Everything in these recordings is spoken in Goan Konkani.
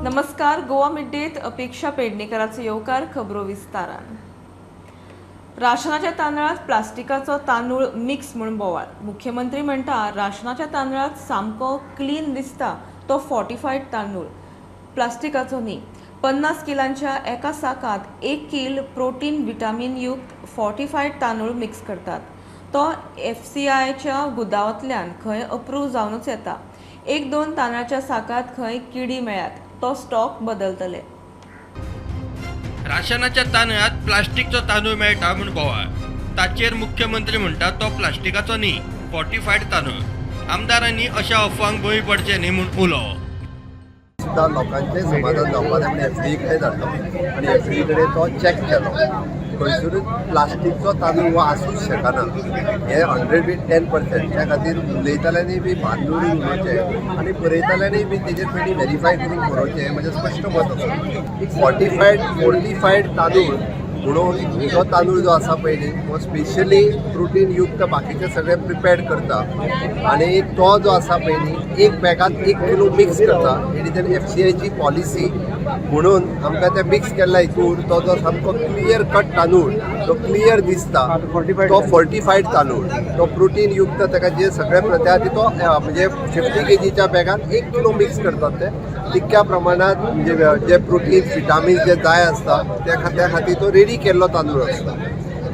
नमस्कार, गोवा मिड-डेत अपेक्षा पेडणेकराचो येवकार. खबरो विस्तारान. राशनाच्या तांदळात प्लास्टिकाचो तांदूळ मिक्स म्हूण बोवाळ. मुख्यमंत्री म्हणटा, राशनाच्या तांदळात सामको क्लीन दिसता तो फॉर्टिफायड तांदूळ, प्लास्टिकाचो न्ही. 50 किलांच्या एका साकांत 1 कील प्रोटीन विटामीन युक्त फॉर्टिफायड तांदूळ मिक्स करतात. तो एफसीआयच्या गुदावांतल्यान खंय अप्रूव जावनूच येता. 1-2 तांदळाच्या साकांत खंय किडी मेळ्यात, तो स्टॉक बदलतले. राशनाच्या तांदळात प्लास्टिकचो तांदूळ मेळटा म्हूण बोवाळ. ताचेर मुख्यमंत्री म्हणटा, तो प्लास्टिकाचो न्ही, फॉर्टिफायड तांदूळ. आमदारांनी अशा अफवांक बळी पडचे न्ही म्हूण उलो. सुद्दां लोकांचें समाधान जावपा जाय म्हूण एफडीए कडेन धाडलो आनी एफडीए कडेन तो चॅक केलो. खंयसरूच प्लास्टीकचो तांदूळ हो आसूंक शकना, हें 110%. त्या खातीर उलयतल्यांनी बी भान दवरून उलोवचें आनी बरयतल्यांनी बी तेजेर पयलीं व्हेरीफाय करून बरोवचें, हें म्हजें स्पश्ट मत आसा. फॉर्टिफायड तांदूळ म्हणून जो तांदूळ जो आसा पळय न्ही, हो स्पेशली प्रोटीन युक्त बाकीचे सगळे प्रिपेर्ड करता आनी तो जो आसा पळय न्ही, एक बॅगान 1 किलो मिक्स करता. It is an एफसीआयची पॉलिसी म्हणून आमकां ते मिक्स केल्ल्या हितून तो जो सामको क्लियर कट तांदूळ जो क्लियर दिसता, तो फॉर्टिफायड तांदूळ, तो प्रोटीन युक्त, ताका जे सगळे त्या खातीर तो म्हणजे 50 केजीच्या बॅगान 1 किलो मिक्स करतात. ते तितक्या प्रमाणात म्हणजे जे प्रोटीन, विटामीन जे जाय आसता, त्या खातीर तो रेडी केल्लो तांदूळ आसता.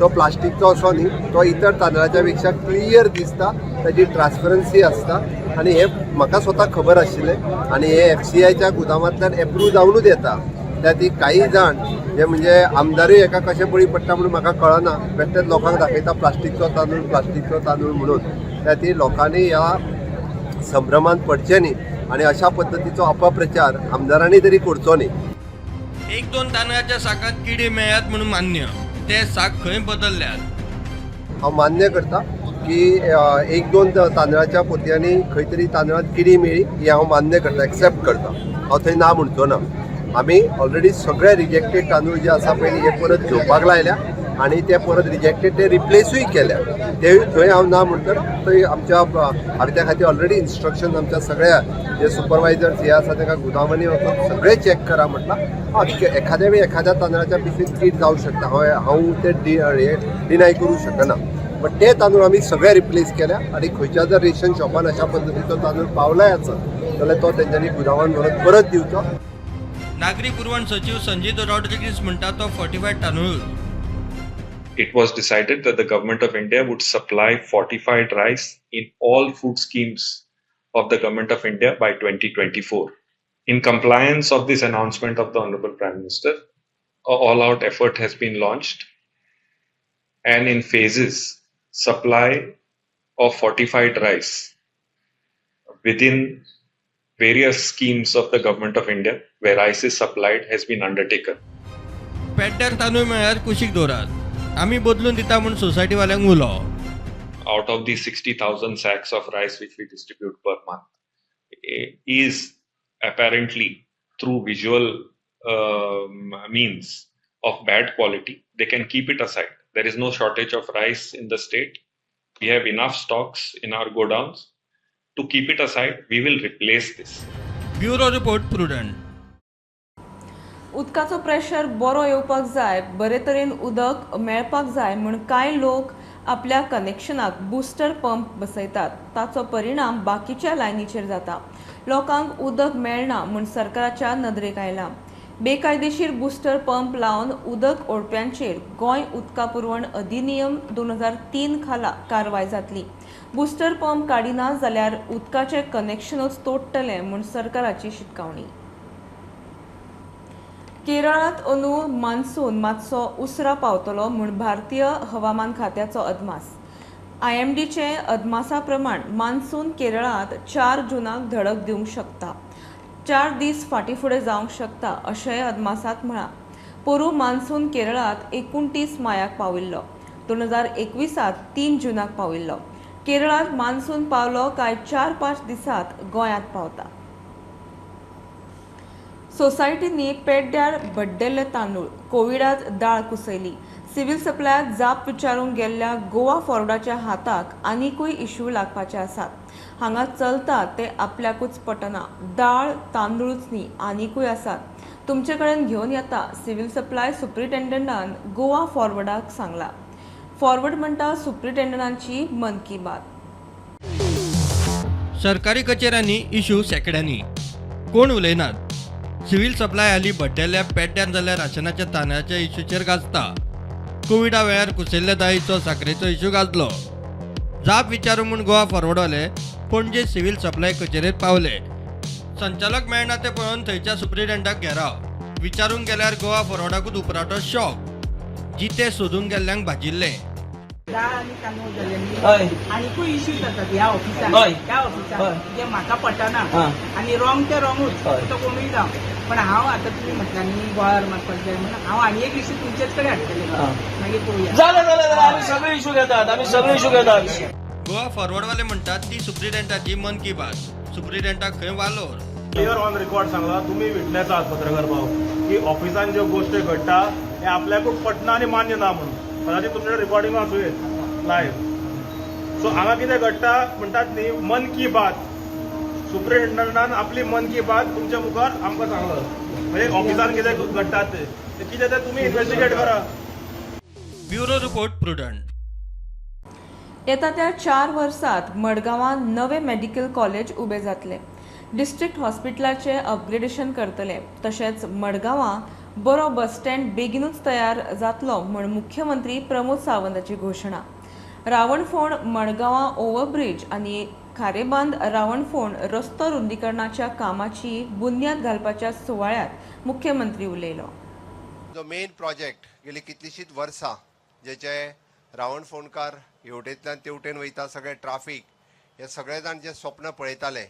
तो प्लास्टिकचो असो न्ही. तो इतर तांदळाच्या पेक्षा क्लियर दिसता, ताजी ट्रान्सपरन्सी आसता आनी हे म्हाका स्वता खबर आशिल्लें आनी हे एफसीआयच्या गुदामांतल्यान एप्रूव जावनूच येता. त्या खातीर काही जाण जे म्हणजे आमदारूय हेका कशें बळी पडटा म्हणून म्हाका कळना. बेश्टेच लोकांक दाखयता प्लास्टिकचो तांदूळ, प्लास्टिकचो तांदूळ म्हणून. त्या खातीर लोकांनी ह्या संभ्रमात पडचें न्ही आनी अशा पद्दतीचो अपप्रचार आमदारांनी तरी करचो न्ही. 1-2 तांदळाच्या साकात किडी मेळ्ळ्यात म्हणून मान्य, ते साक खंय बदलल्यात. हांव मान्य करता की 1-2 तांदळाच्या पोतयांनी खंय तरी तांदळांत किडी मेळ्ळी, हें हांव मान्य करता, एक्सेप्ट करता. हांव थंय ना म्हणचो ना. आमी ऑलरेडी सगळे रिजेक्टेड तांदूळ जे आसा पळय न्ही, हे परत घेवपाक लायल्या आनी ते परत रिजेक्टेड ते रिप्लेसूय केल्या. ते थंय हांव ना म्हणटा. थंय आमच्या हांवें त्या खातीर ऑलरेडी इन्स्ट्रक्शन आमच्या सगळ्या जे सुपरवायजर्स हे आसा, तांकां गुदामांनी वचून सगळें चॅक करा म्हटलां. एखाद्या वेळी एखाद्या तांदळाच्या पिसीन कीड जावं शकता, हांव हांव ते हे डिनाय करूं शकना. बट ते तांदूळ आमी सगळे रिप्लेस केल्या आनी खंयच्या जर रेशन शॉपान अशा पद्दतीचो तांदूळ पावलाय आसत जाल्यार तो तेंच्यांनी गुदावान व्हरून परत दिवचो. नागरी पुरवण सचिव संजीत रॉड्रिगीस म्हणटा, तो फॉर्टिफायड तांदूळ. It was decided that the Government of India would supply fortified rice in all food schemes of the Government of India by 2024. In compliance of this announcement of the Honorable Prime Minister, a all-out effort has been launched and in phases, supply of fortified rice within various schemes of the Government of India where rice is supplied has been undertaken. पेड्ड्यार तांदूळ मेळ्ळ्यार कुशीक दवरात, आमी बदलून दिता म्हूण सोसायटीवाल्यांक उलो. Out of the 60,000 sacks of rice which we distribute per month is apparently through visual means of bad quality, they can keep it aside. There is no shortage of rice in the state. We have enough stocks in our godowns to keep it aside. We will replace this. Bureau report, prudent. उदकाचो प्रेशर बरो येवपाक जाय, बरे तरेन उदक मेळपाक जाय म्हूण कांय लोक आपल्या कनेक्शनाक बुस्टर पंप बसयतात. ताचो परिणाम बाकीच्या लायनीचेर जाता. लोकांक उदक मेळना म्हूण सरकाराच्या नदरेक आयलां. बेकायदेशीर बुस्टर पंप लावन उदक ओडप्यांचेर गोंय उदका पुरवण अधिनियम 2003 खाला कारवाय जातली. बुस्टर पंप काडिना जाल्यार उदकाचें कनेक्शनूच तोडटले म्हूण सरकाराची शिटकावणी. केरळांत अंदू मान्सून मातसो उसरा पावतलो म्हूण भारतीय हवामान खात्याचो अदमास. आयएमडीचे अदमासा प्रमाण मान्सून केरळांत 4 जुनाक धडक दिवंक शकता. 4 दीस फाटीं फुडें जावंक शकता, अशेंय अदमासांत म्हळां. पोरूं मान्सून केरळांत 29 मायाक पाविल्लो. 2021त 3 जुनाक पाविल्लो. केरळांत मान्सून पावलो काय 4-5 दिसांत गोंयांत पावता. सोसायटींनी पेड्ड्यार बड्डेल्ले तांदूळ, कोविडात दाळ कुसयली. सिव्हिल सप्लायाक जाप विचारूंक गेल्ल्या गोवा फॉरवर्डाच्या हाताक आनिकूय इश्यू लागपाचे आसात. हांगा चलता ते आपल्याकूच पटना. दाळ तांदूळच न्ही, आनिकूय आसात. तुमचे कडेन घेवन येता, सिव्हिल सप्लाय सुप्रिटेंडंटान गोवा फॉरवर्डाक सांगला. फॉरवर्ड म्हणटा सुप्रिटेंडंटाची मन की बात. सरकारी कचेऱ्यांनी इशू शेंकड्यांनी, कोण उलयनात. सिव्हिल सप्लाय हालीं भड्डेल्या पेड्ड्यार जाल्ल्या राशनाच्या तांदळाच्या इशूचेर गाजता. कोविडा वेळार कुशिल्ल्या दाळीचो साकरेचो इशू गाजलो. जाप विचारूंक म्हूण गोवा फॉरवर्डवाले पणजे सिव्हिल सप्लाय कचेरेंत पावले. संचालक मेळना तें पळोवन थंयच्या सुप्रिटेंडंटाक घेराव. विचारूंक गेल्यार गोवा फॉरवर्डाकूच उपराटो शॉक. जिते सोदूंक गेल्ल्यांक भाजिल्लें. दाळ आनी तांदूळ जाले हय. आनिकूय इश्यूज आसात ह्या ऑफिसान. हय. ह्या ऑफिसान हय. जे म्हाका पटना हां. आनी रॉंग ते रॉंगूच, हय. तो कोणूय जावं. पण हांव आतां तुमी म्हटलां न्ही गोळार मारपाक जाय म्हणून, हांव आनी एक इश्यू तुमचेच कडेन हाडटलें, हां. मागीर पळोवया. जालें जालें जालें, आमी सगळे इशू घेतात, आमी सगळे इशू घेतात. गोवा फॉरवर्डवाले म्हणटात ती सुप्रिटेंडंटाची मन की बात. सुप्रिटेंडंटाक खंय वालोर. क्लियर ऑन रिकॉर्ड सांगला, तुमी विटनेस आहात पत्रकार भाव, की ऑफिसान ज्यो गोश्टी घडटा हे आपल्याकूच पटना आनी मान्य ना म्हणून. कदाचित तुमचे रिकॉर्डिंग आसूं येत लायव्ह. सो हांगा कितें घडटा म्हणटात न्ही मन की बात, सुप्रिटेंडंटान आपली मन की बात तुमच्या मुखार आमकां सांगला. म्हणजे ऑफिसान कितें घडटा ते कितें तें तुमी इन्वेस्टिगेट करा. Bureau report, Prudent. येता त्या 4 वर्सात मडगांवां नवे मेडिकल कॉलेज उबे जातले. डिस्ट्रिक्ट हॉस्पिटलाचें अपग्रेडेशन करतले. तशेंच मडगांवां बरो बस स्टँड बेगिनूच तयार जातलो म्हूण मुख्यमंत्री प्रमोद सावंताची घोशणा. रावणफोंड मडगांवां ओव्हरब्रिज आनी खारेबांद रावणफोंड रस्तो रुंदीकरणाच्या कामाची बुन्याद घालपाच्या सुवाळ्यांत मुख्यमंत्री उलयलो. जो मेन प्रोजेक्ट गेली कितलीशींच वर्सां जेचे रावणफोंडकार हेवटेंतल्यान तेवटेन वयता सगळे ट्राफीक हे सगळे जाण जे स्वप्न पळयताले,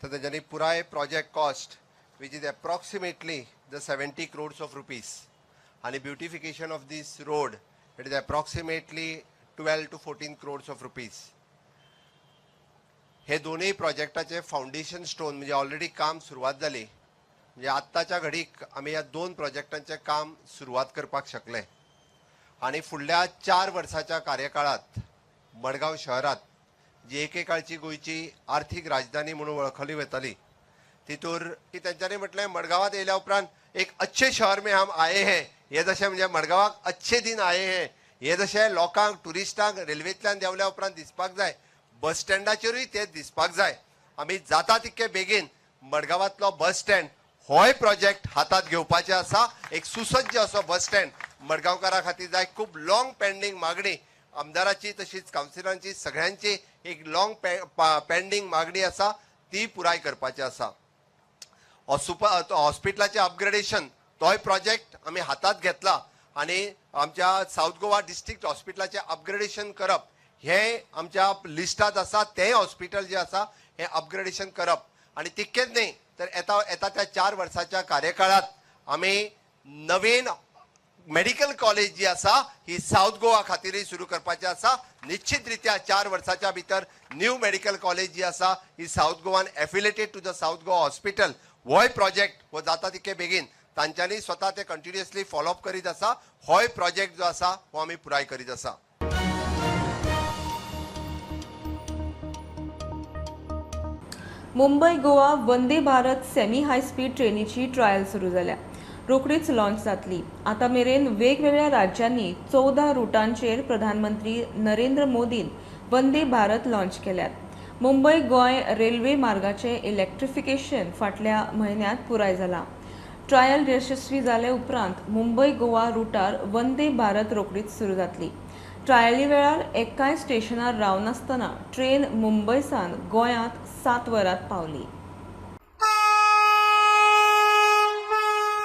तर तेंच्यांनी पुराय project cost which is approximately the 70 crores of rupees आनी beautification of this road it is approximately 12 to 14 crores of rupees. हे दोनूय प्रोजेक्टाचे फावंडेशन स्टोन म्हणजे ऑलरेडी काम सुरवात जाली. म्हणजे आत्ताच्या घडीक आमी ह्या 2 प्रोजेक्टांचें काम सुरवात करपाक शकले आनी फुडल्या 4 वर्साच्या कार्यकाळांत मडगांव शहरांत जी एकेकाळची गोंयची आर्थीक राजधानी म्हणून वळखली वताली तितूर की तेंच्यांनी म्हटलें मडगांवांत येयल्या उपरांत एक अच्छे शहर में हम आये हैं. हे जशें म्हणजे मडगांवाक अच्छे दिन आये हैं हे जशें लोकांक ट्युरिस्टांक रेल्वेंतल्यान देंवल्या उपरांत दिसपाक जाय, बस स्टँडाचेरूय ते दिसपाक जाय. आमी जाता तितके बेगीन मडगांवांतलो बस स्टँड होय प्रोजेक्ट हातात घेवपाचे आसा. एक सुसज्ज असो बस स्टँड मडगांवकारां खातीर जाय. खूब लॉंग पेंडींग मागणी आमदाराची तशीच कावन्सिलरांची सगळ्यांची एक लॉंग पेंडींग मागणी आसा, ती पुराय करपाची आसा. हॉस्पिटलाचें अपग्रेडेशन तोय प्रोजेक्ट आमी हातात घेतला आनी आमच्या सावथ गोवा डिस्ट्रिक्ट हॉस्पिटलाचें अपग्रेडेशन करप हें आमच्या लिस्टांत आसा. तेंय हॉस्पिटल जें आसा हें अपग्रेडेशन करप आनी तितकेंच न्ही तर येता त्या 4 वर्साच्या कार्यकाळांत आमी नवीन मेडिकल कॉलेज जी आसा ही सावथ गोवा खातीरय सुरू करपाची आसा. निश्चित रित्या 4 वर्साच्या भितर न्यू मेडिकल कॉलेज जी आसा ही सावथ गोवान affiliated to the South Goa hospital होय प्रोजेक्ट हो जाता तितके बेगीन तांच्यांनी स्वता ते कंटिन्युअसली फॉलोअप करीत आसा. होय प्रोजेक्ट जो आसा हो आमी पुराय करीत आसा. Mumbai Goa Vande Bharat semi high speed ट्रेनीची trial सुरू जाल्या. रोखडीच लॉन्च जातली. आतां मेरेन वेगवेगळ्या राज्यांनी 14 रुटांचेर प्रधानमंत्री नरेंद्र मोदीन वंदे भारत लॉन्च केल्यात. मुंबय गोंय रेल्वे मार्गाचें इलेक्ट्रिफिकेशन फाटल्या म्हयन्यांत पुराय जालां. ट्रायल यशस्वी जाले उपरांत मुंबय गोवा रुटार वंदे भारत रोखडीच सुरू जातली. ट्रायली वेळार एकाय स्टेशनार रावनासतना ट्रेन मुंबयसान गोंयांत 7 वरांत पावली.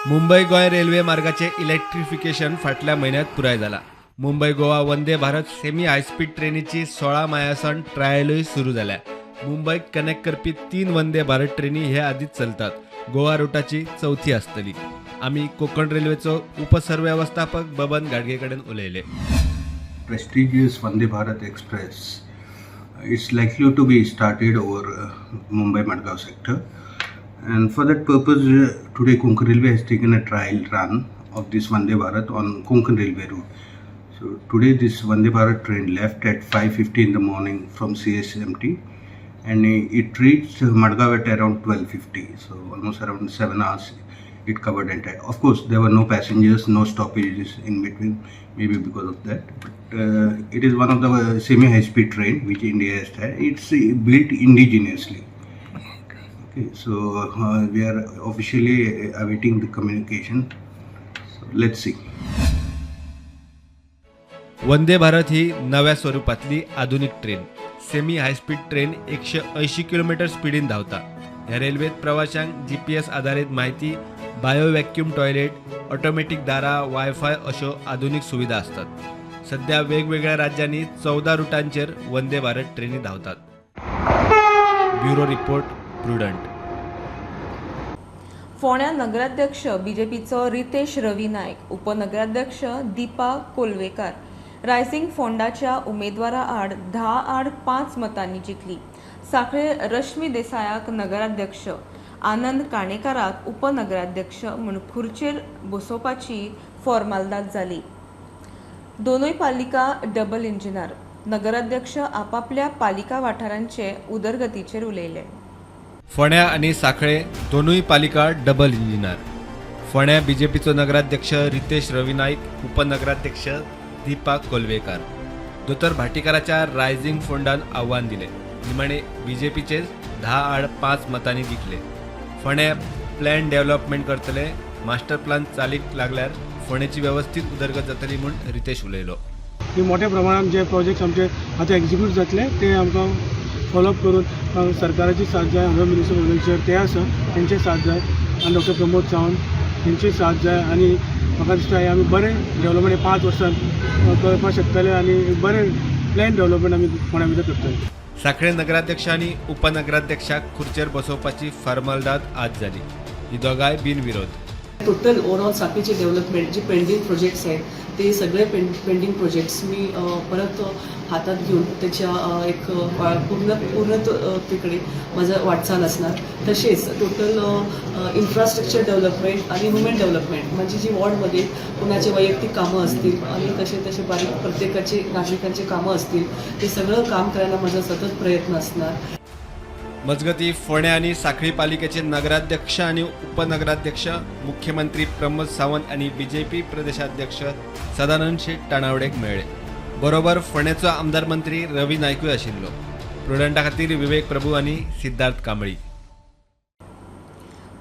मुंबय गोंय रेल्वे मार्गाचे इलेक्ट्रिफिकेशन फाटल्या म्हयन्यांत पुराय जाला. Mumbai Goa Vande Bharat semi high speed ट्रेनीची 16 मायासावन ट्रायलूय सुरू जाल्या. मुंबयक कनेक्ट करपी 3 वंदे भारत ट्रेनी हे आदींच चलतात. गोवा रुटाची 4थी आसतली. आमी कोकण रेल्वेचो उपसरवेवस्थापक बबन गाडगे कडेन उलयले. Prestigious Vande Bharat Express is likely to be started over Mumbai Madgaon sector. And for that purpose, today Konkan Railway has taken a trial run of this Vande Bharat on Konkan Railway route. So today this Vande Bharat train left at 5:50 in the morning from CSMT, and it reached Madgaon at around 12:50. So almost around 7 hours it covered entire. Of course, there were no passengers, no stoppages in between, maybe because of that. But it is one of the semi-high-speed train which India has had. It's built indigenously. Okay, so we are officially awaiting the communication. So let's see. Vande Bharat ही नव्या स्वरूपातली आधुनिक train. Semi high speed train 180 kilometre स्पीडीन धांवता. ह्या रेल्वेत प्रवाशांक GPS आधारित माहिती, बायो व्हॅक्यूम टॉयलेट, ऑटोमॅटिक दारा, वायफाय अश्यो आधुनिक सुविधा आसतात. सध्या वेगवेगळ्या राज्यांनी 14 रुटांचेर वंदे भारत ट्रेनी धांवतात. Bureau report, Prudent. फोंड्या नगराध्यक्ष बीजेपीचो रितेश रवी नायक, उपनगराध्यक्ष दीपा कोलवेकार रायसिंग फोंडाच्या उमेदवारा आड 10-5 मतांनी जिखली. साखळे रश्मी देसायाक नगराध्यक्ष, आनंद काणेकाराक उपनगराध्यक्ष म्हूण खुर्चेर बसोवपाची फॉर्मालदाद जाली. दोनूय पालिका डबल इंजिनार. नगराध्यक्ष आपापल्या पालिका वाठारांचे उदरगतीचेर उलयले. फोंड्या आनी साखळे दोनूय पालिका डबल इंजिनार. फोंड्या बीजेपीचो नगराध्यक्ष रितेश रवी नाईक, उपनगराध्यक्ष दीपा कोलवेकार दोतोर भाटीकाराच्या रायझिंग फोंडान आव्हान दिले. निमाणे बीजेपीचेच 10-5 मतांनी जिखले. फोंड्या प्लॅन डेव्हलपमेंट करतले, मास्टर प्लान चालीक लागल्यार फोंडेची व्यवस्थीत उदरगत जातली म्हूण रितेश उलयलो. की मोठ्या प्रमाणात जे प्रोजेक्ट्स आमचे आतां एक्झिक्यूट जातले ते आमकां फॉलोअप करून सरकाराची साथ जाय. हांगा मिनिस्टर ऑफ ते आसा, तेंचे साथ जाय आनी डॉक्टर प्रमोद सावंत हेंची साथ जाय. आनी म्हाका दिसता हें आमी बरें डेव्हलपमेंट 5 वर्सां करपाक शकतले आनी बरें प्लॅन डेव्हलपमेंट आमी फोंड्या भितर करतले. साखळे नगराध्यक्ष आनी उपनगराध्यक्षाक खुर्चेर बसोवपाची फॉर्मालदाद आज जाली. ही दोगांय बिनविरोध. टोटल ओव्हरऑल साखळीचे डेव्हलपमेंट जे पेंडिंग प्रोजेक्ट्स आहेत ते सगळे पेंडिंग प्रोजेक्ट्स मी परत हातात घेऊन त्याच्या एक पूर्णतेकडे माझं वाटचाल असणार. तसेच टोटल इन्फ्रास्ट्रक्चर डेव्हलपमेंट आणि ह्युमन डेव्हलपमेंट म्हणजे जी वॉर्डमध्ये कुणाचे वैयक्तिक कामं असतील आणि तसे तसे बारीक प्रत्येकाचे नागरिकांचे कामं असतील ते सगळं काम करायला माझा सतत प्रयत्न असणार. मजगती फोंड्या आनी साखळी पालिकेचे नगराध्यक्ष आनी उपनगराध्यक्ष मुख्यमंत्री प्रमोद सावंत आनी बीजेपी प्रदेशाध्यक्ष सदानंद शेट तानावडेक मेळ्ळे. बरोबर फोंड्याचो आमदार मंत्री रवी नायकूय आशिल्लो. प्रुडंटा खातीर विवेक प्रभू आनी सिद्धार्थ कांबळी.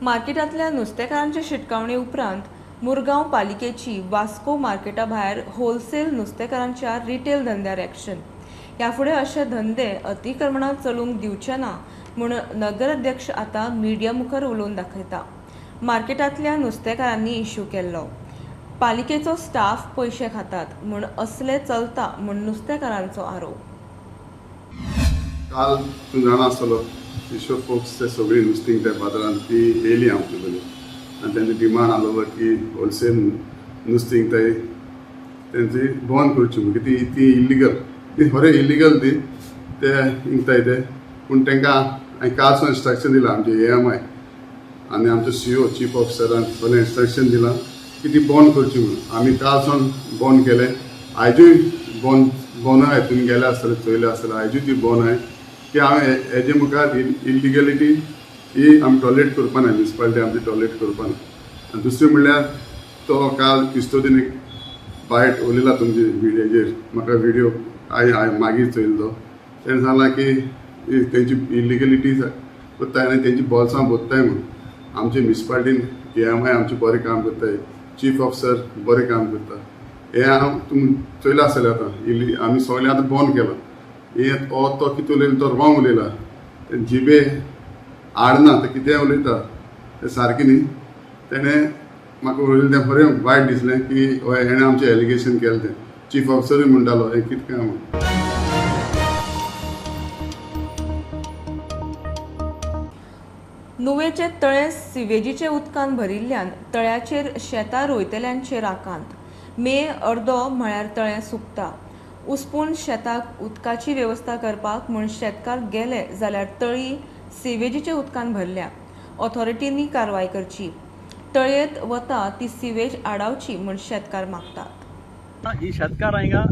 मार्केटांतल्या नुस्तेकारांचे शिटकावणे उपरांत मुरगांव पालिकेची वास्को मार्केटा भायर होलसेल नुस्तेकारांच्या रिटेल धंद्यार ॲक्शन. ह्या फुडें अशे धंदे अतिक्रमणां चलूंक दिवचे ना म्हूण नगराध्यक्ष आतां मिडिया मुखार उलोवन दाखयता. मार्केटांतल्या नुस्तेकारांनी इश्यू केल्लो पालिकेचो स्टाफ पयशे खातात म्हूण असले चलता म्हूण नुस्तेकारांचो आरोप. काल तूं जाणा आसतलो फिशर फोक्स ते सगळीं नुस्तीं त्या बाजारांत ती येयली आमचे कडेन आनी तेंची डिमांड आसलो की होलसेल नुस्तीं ते तेंची बंद करची म्हण. ती ती इल्लिगल, ती खरें इल्लिगल ती ते विकताय ते. पूण तांकां हांवें कालसून इन्स्ट्रक्शन दिलां आमचे AMI आनी आमचे CO chief ऑफिसरान सगळें इन्स्ट्रक्शन दिलां की ती बंद करची म्हणून. आमी कालसून बंद केलें, आयजूय बंद बंद आहाय. तुमी गेले आसतले चोयले आसतले, आयजूय ती बंद आहाय की हांवें हेजे मुखार इल्लिगलिटी ही आमी टॉलरेट करपा ना, म्युनिसिपालिटी आमची टॉलरेट करपा ना. आनी दुसरें म्हणल्यार तो काल क्रिस्तोदीन एक बायट उलयला तुमचे विडियोचेर, म्हाका विडियो हांवें मागीर चोयलो तो. तेणें सांगलां की तेंची इल्लिगलिटी करताय आनी तेंची बोल्सां भरताय म्हूण. आमचे म्युनिसिपालिटीन AMI आमचें बरें काम करताय, चीफ ऑफिसर बरें काम करता. हें हांव तुमी चोयलां आसतलें आतां इल्ली आमी सगळें आतां बंद केलां. हें तो कितें उलयला तो रॉंग उलयला, जिबे आडना ते कितेंय उलयता तें सारकें न्ही. तेणें म्हाका उलयलें तें बरें वायट दिसलें की हय हेणें आमचें एलिगेशन केलें तें. चीफ ऑफिसरूय म्हणटालो हें कितें काय म्हूण. नुवेचे तळें सिवेजीचे उदकान भरिल्ल्यान तळ्याचेर शेतां रोयतल्यांचेर आकांत. मे अर्दो म्हळ्यार तळें सुकता. उसपून शेताक उदकाची वेवस्था करपाक म्हूण शेतकार गेले जाल्यार तळी सिवेजीच्या उदकान भरल्या. ऑथॉरिटींनी कारवाय करची. तळयेंत वता ती सिवेज आडावची म्हूण शेतकार मागतात. ही शेतकार हिंगा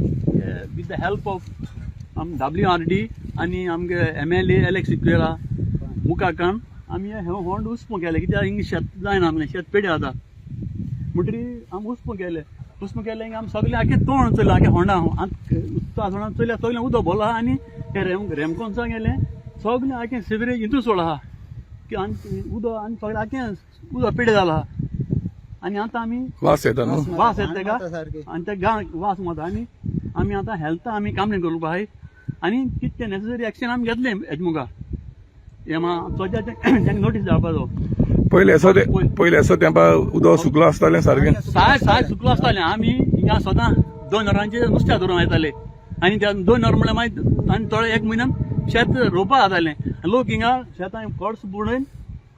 विथ the help of आम WRD आनी आमगे MLA Alex Sequeira मुखाकान आमी हे होंड उसपो केले, कित्याक हिंगा शेत जायना आमगेलें, शेत पेडे जाता म्हणटरी आमी उसपो केले. उसपो केले हिंगा आमी सगळें आखे तोंड चोयलें, आखे होंडा उदका होंडा चोयल्या सगळें उदक भरलो आहा आनी हे रेमकोन्सा गेलें सगळें आखे सिवरेज हितून सोडला आहा की आनी उदक आनी सगळें आखे उदक पेडे जाला आहा. आनी आतां आमी वास येता न्हू, वास येता तेका आनी ते गांव वास मारता. आनी आमी आतां हेल्था आमी कंप्लेन करूंक आहाय आनी कितें नेसेसरी एक्शन आमी घेतलें हेजे मुखार. हें चोच्या तांकां नोटीस धाडपाचो. पयले असो तेंपा उदक सुकलो आसतालें सारकें, साय साय सुकलो आसतालें. आमी हिंगा सदां 2 वरांचेर नुस्त्या धरून येताले आनी त्या 2 वर म्हणल्यार मागीर आनी थोडे एक म्हयन्यान शेत रोवपा जातालें. लोक हिंगा शेतां कोर्स बुडोवन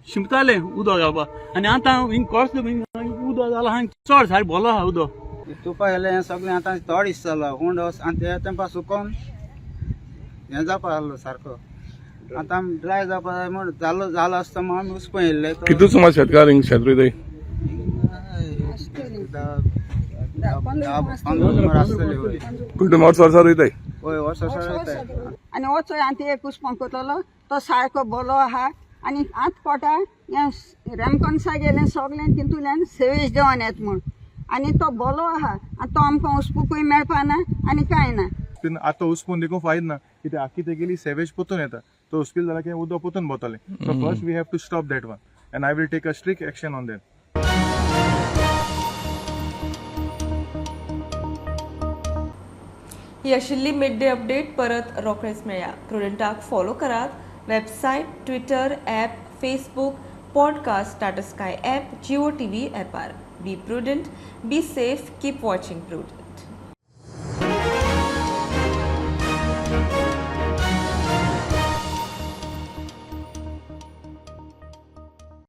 शिंपताले उदक घालपाक. आनी आतां हिंग कोर्स उदक जालां हांगा चड सारकें भरलो आहा उदक. तुपा गेलें हें सगळें आतां थोड दीस जालो हुंड आनी ते तेंपा सुकोन हें जावपा जालो सारको. आतां आमी ड्राय जावपा जाय म्हूण जालो जालो आसता म्हूण आमी उसपो येयल्ले. कितू सुमार शेतकार हिंग शेत रोयताय? 10-15 सुमार आसतले. कुटुंब वर्स वर्सा रोयताय? हय, वर्स वर्सा रोयताय. आनी वचोय आनी ते एक उसपो करतलो तो सारको बोलो आहा. आनी आत पोटा हें रेमकोन्सा गेलें सगळें तितूंतल्यान सेवेज देंवन येता म्हूण आनी तो बोलो आहा आनी तो आमकां उसपुकूय मेळपा ना आनी कांय ना. आतां उसपून देखून फायद ना, कित्याक आखी तेगेली सेवेज पोतून येता, तो उसपील जाल्यार की उदक पोतून भोंवतलें. So first we have to stop that one and I will take a strict action on that. ही आशिल्ली मिड डे अपडेट. परत रोखडेच मेळया. प्रुडंटाक फॉलो करात website, Twitter, app, Facebook, podcast, Tata Sky app, Jio TV ॲपार. Be prudent, be safe, keep watching Prudent.